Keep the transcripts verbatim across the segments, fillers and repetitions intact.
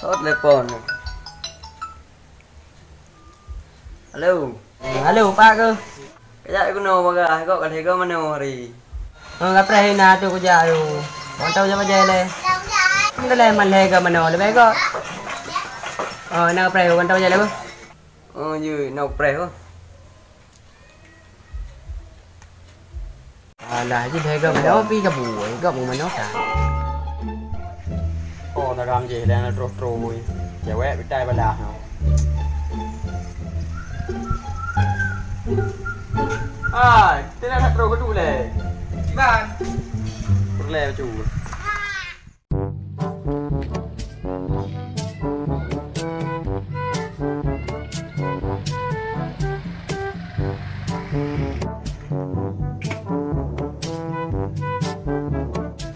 Oh, telepon. Halo. Halo, Pak ke? Kajak keunoe bagah, kok ka lhèe go manoe hari. Oh, kapreh na tu kujak tu. Mantau jam bajai lé. Mantau lé man lhèe go manoe, leubeh go. Oh, na kapreh, mantau bajai lé, Bu. Oh, jeuet, na kapreh, Bu. Alah, jih hai gam dah pi ka buai, gam meumanoe ka. Oh, dagam jih dan troh-troh. Cewek bitai balah. Hai, tidak nak troh kedua leh. Iban. Perleh cur.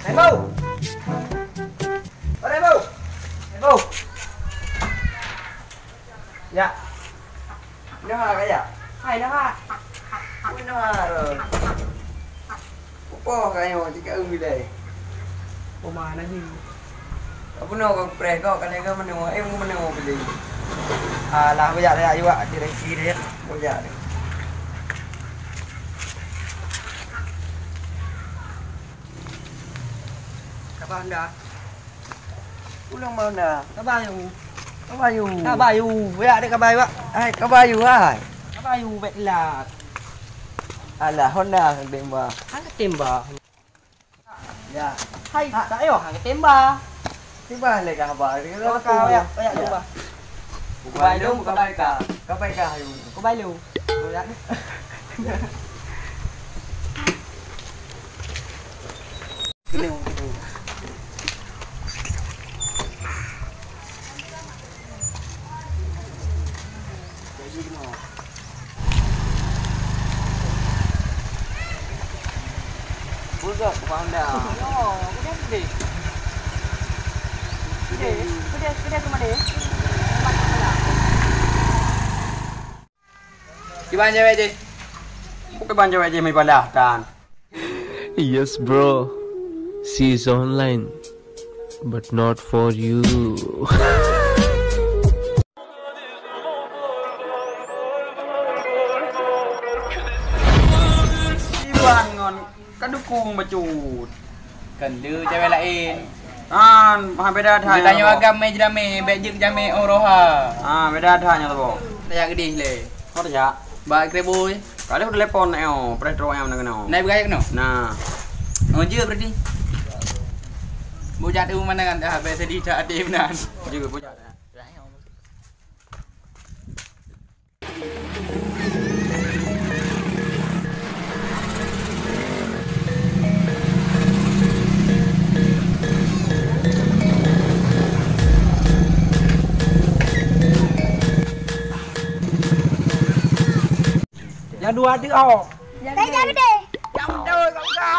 Hai, Bau! Hai, Bau! Hai, Bau! Ya. Nyoe ha, kaya. Hai, nyoe ha. Nyoe ha, Ron. Upoh ka nyoe, cit ka eu dai. Poma na jih. Ka bunoe ka preh kok, ka lhèe go manoe, eh, manoe beli. Alah, bujak, bujak, bujak, direk, direk, bujak. Ka ba Honda. Ulôn ba Honda. Ka ba yue. Ka ba yue. Ka ba yue. Ya, dek ka ba yue, Wak. Hai, ka ba yue, hai. Ka ba yue, bèk telat. Alah, Honda hang tem ba. Hang tem ba. Ya. Hai, tak payah hang tem ba. Tiba lé ka haba. Ka ba, ka ba, ya, ya, tem ba. Bukai lôn, bukai ka. Ka ba ka, ayo. Ka ba lôn. Ya. Bulldog, Honda. Oh, udah gede. Gede, gede, gede ke mana? Kiban cewek jih? Bukan ban cewek jih meubalah tan. Yes, bro. She is online, but not for you. Kiban ngon Ka dukung bacut. Kan le cewek laén. An, ha, beda that. Tanyoe agam mé jeudamé, bèk jeuet jamé oh roha. Ah, beda that nyoe, Bo. Tajak keudeh lé. Ho tajak? Bak Krebui. Ka lheueh telepon nyoe, preh trok nyoe na keunoe. Nai beugaih keunoe? Nah. Oh, jeuet berarti. Bujak tu mana kan dah, biasa di tak ada meunan. Jeuet, bujak. Nyang dua tu, oh. Nyang dua. Nyang beutôi, kau buka.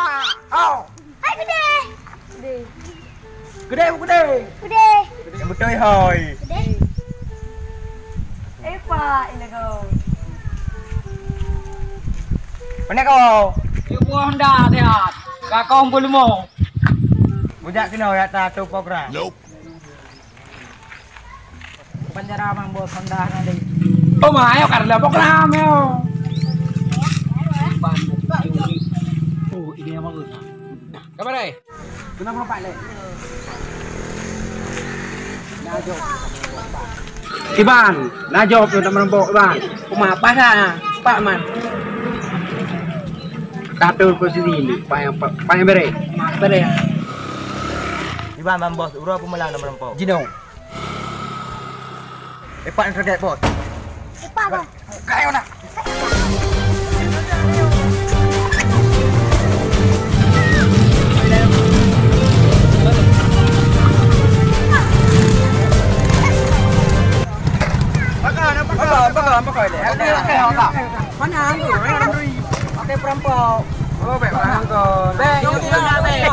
Oh. Hai, gede. Gede. Gede, gede. Gede. Gede beutôi, hoi. Gede. Eh, Pak, ini kau. Mana kau? Yuk, buah Honda, lihat. Kakong puluh lima. Bujak kena, ya, tak tu program. Nope. Penjara mang bos Honda nanti. Oh, ma, ayo, karena program, yo. Oh, ini emang. Kabar, eh? Kenapa nampak, leh? Najok. Iban, najok tu nak merempok, Iban. Uma, apa dah? Pak Man. Kata posisi ini, payah, payah bere. Bere. Iban, Bang Bos, urus pemulang nak merempok. Jino. Epak yang terdekat, Bos. Epak, Bos. Kayo nak. Mana tu? Pakai perampok. Oh, baik, baik, baik.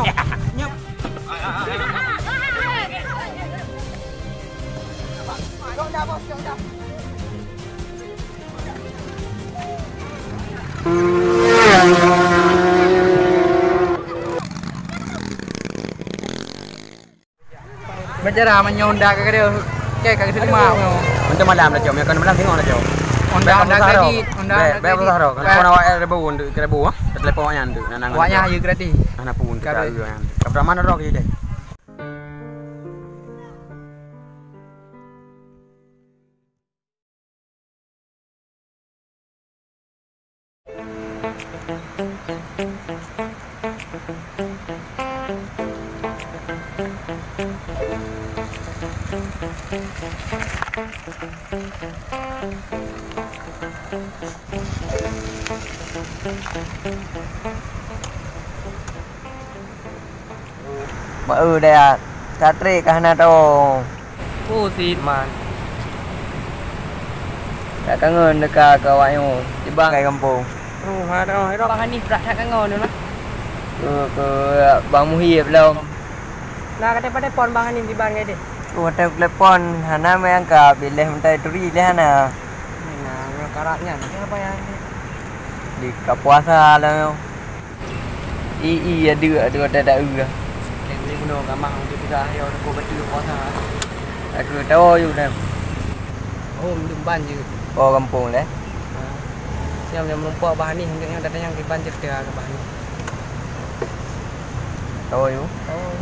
Bicara meunyoe Honda ka keude, ke ka keude mak nyoe. Untuk malam dah, Cok. Meunyoe kon malam tengok dah, Cok. Honda, Honda kredit, Honda kredit. Bèk, bèk usah roh. Kalau phon awak ribu, untuk seribu, ah. Telepon awak nyan tu. Awak nyan hayu gratis. Anak pun kita hayu nyan. Kapan mana roh kita? Ba eu daya, ka trép ka hana tawö. Oh, sit man. Ka kangeun teuka keu awak nyoe, di bang kai gampông. Oh, ha tawö, Bang Hanif brat that kangeun nyoe nah. Keu, keu Bang Muhib lom. Nah, ka telepon Bang Hanif di bang kai deh. Oh, watèe telepon hana meuangkat, biléh meutai turi lé hana. Nah, nyoe karap nyan. Apa yang di ka puasa lah nyoe. I, i, aduh, aduh, ada, ada, ada. Kèe boleh guna gamah untuk kita, ya, udah kau betul puasa. Aku tahu you dah. Oh, minum ban je. Oh, kampung dah. Ha. Siap yang menumpuk bah ni, hingga yang datang yang di ban cerita ke bah ni. Tahu you? Oh.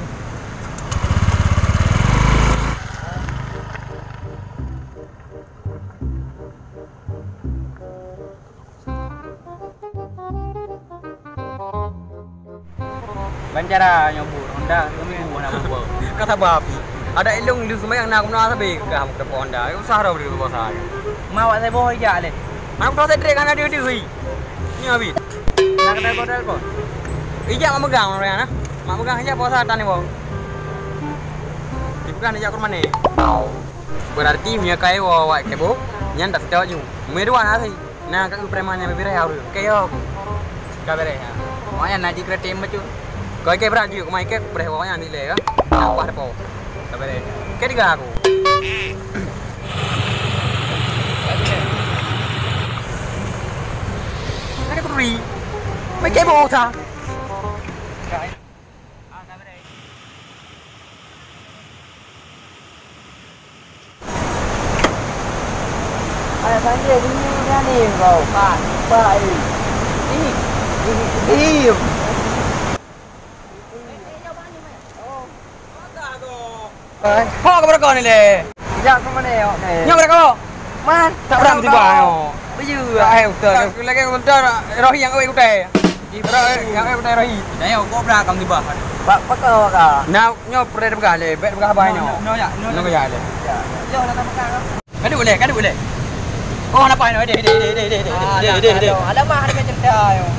Ban cara nyoe buet Honda, kami buet nak buet. Ka saba api. Ada ilong lu sembahyang na guna sabe ka ham ke Honda. Usah dah beri kuasa. Ma awak saya boh ijak leh. Mana kuasa trek kan ada deh. Ni abi. Nak kena kau telepon. Ijak mak megang orang na. Mak megang ijak puasa tan ni boh. Dipegang ijak ke rumah ni. Berarti meunyoe ka iwoe awak keu boh, nyan tak seutôt ju. Meunyoe dua na sih. Nah, ka preman nyang beureh ureueng. Keu yo. Ka beureh. Awak nyan na jikreutém bacut. Kau ikei brat jiyuk, keu ma ikei beureh awak nyan dilèe ka. Nah, wah depo. Ka beureh. Keu tiga aku. Ada kuri. Mai keu boh sa. Ada panggil bunyi ni kau. Pak. Pak, eh. Ih. Ih, ih. Eh, hok ke berapa ni le? Tidak ke mana ya? Nyoe berapa? Man, tak berang tiba nyoe. Baju. Eh, udah. Lagi bentar, rohi nyang awet utai. Rohi nyang awet utai rohi. Dah ya, kau berang kam tiba. Bak pakau ka. Nah, nyoe pernah peugah le, bet peugah abah nyoe. Nyoe ya, nyoe ya le. Ya. Yo dah tak peugah. Kadu le, kadu le. Oh, hana pai nyoe. Deh, deh, deh, deh, deh, deh. Ah, deh, deh, deh. Alamak, ada cerita nyoe.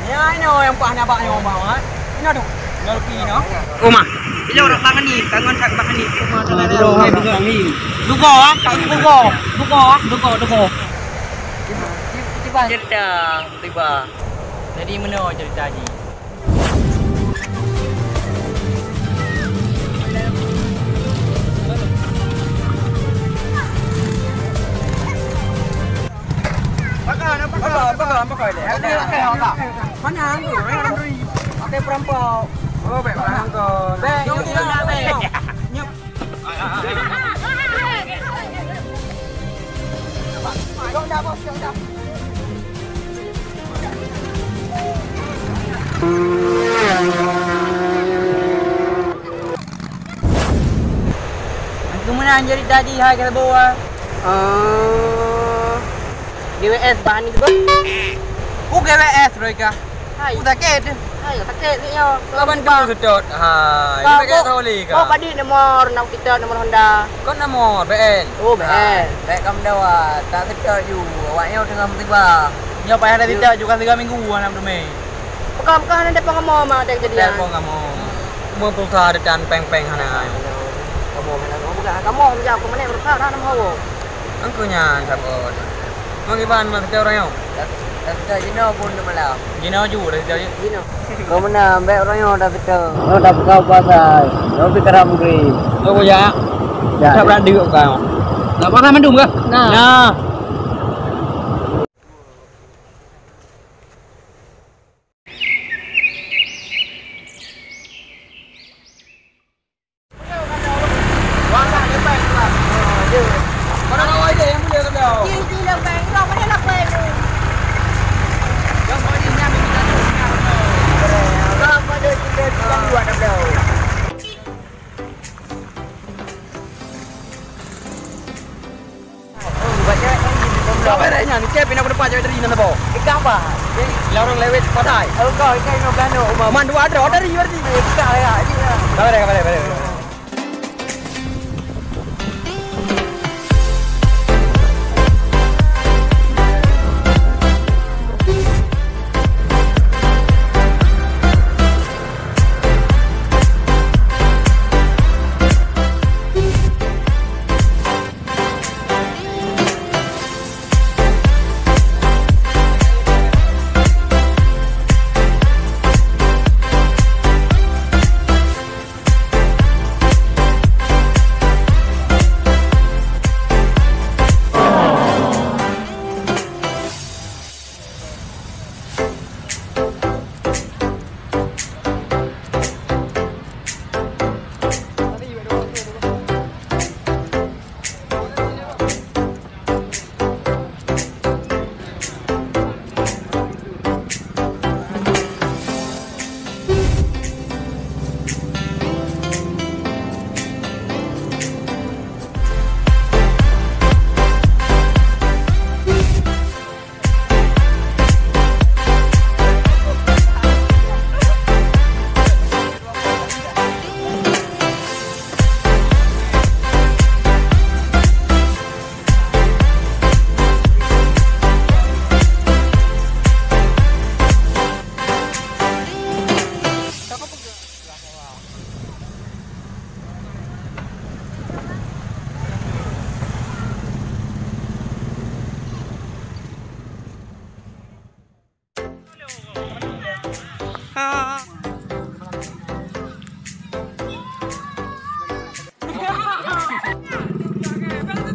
Nyan nyoe nyang paih nabak nyoe, Bang, eh. Inoe tu. Inoe lepi inoe. Uma. Ilo rak bang ni, tangan sak bang ni. Uma tangan ni. Dugo, ah, kat dugo. Dugo, ah, dugo, dugo. Tiba. Cerita tiba. Jadi meunoe cerita jih. Aku menang jadi tadi, hai, kata bawa. Eh, G W S bahan ni sebut. Oh, G W S, Roy, kah? Hai. Oh, sakét. Hai, sakét ni, yo. Laban tu setot. Hai, sakét tahu lé, kah? Oh, padi nomor, nak kita nomor Honda. Kau nomor B L. Oh, B L. Hai, baik kamu dawa. Tak setot ju. Awaknya tengah musibah. Nyoe payah dah tidak juga tiga minggu anak demi. Pekan-pekan ada pengamal mah ada kejadian. Ada pengamal. Cuma pulsa ada tan peng-peng hana. Kamu mana kamu bukan kamu kerja aku mana berusaha dah nama hawa. Angkunya sabot. Mang Iban mah kita orang yang. Dah jinoe pun malam. Jinoe ju, dah jinoe. Jinoe. Kau meunan, bèk uroe nyoe dah seutôt. Nyoe dah buka puasa. Nyoe pih karap meugrib. Nyoe kujak. Jak. Tak beurandeu kau. Nak puasa mandum kah? Nah. Nah. Ka bereh nyan, kép pih na keuneuk pajoh dari nan saboh. Ikan apa? Larong lewat pasai. Oh, kau ikan lima belas nyoe, Umar. Man dua droe dari berarti. Ikan ya, iya. Ka bereh, ka bereh, ka bereh.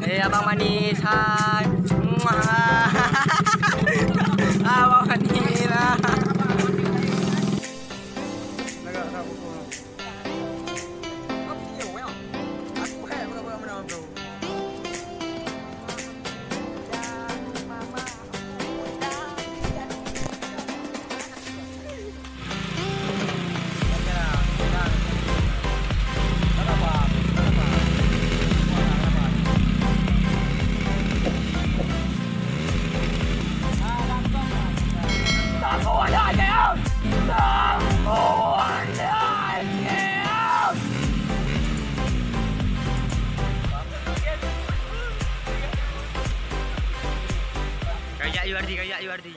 Eh, abang manis, hai. Muah. Abang manis, hai. Kayak Yuardi, kayak Yuardi.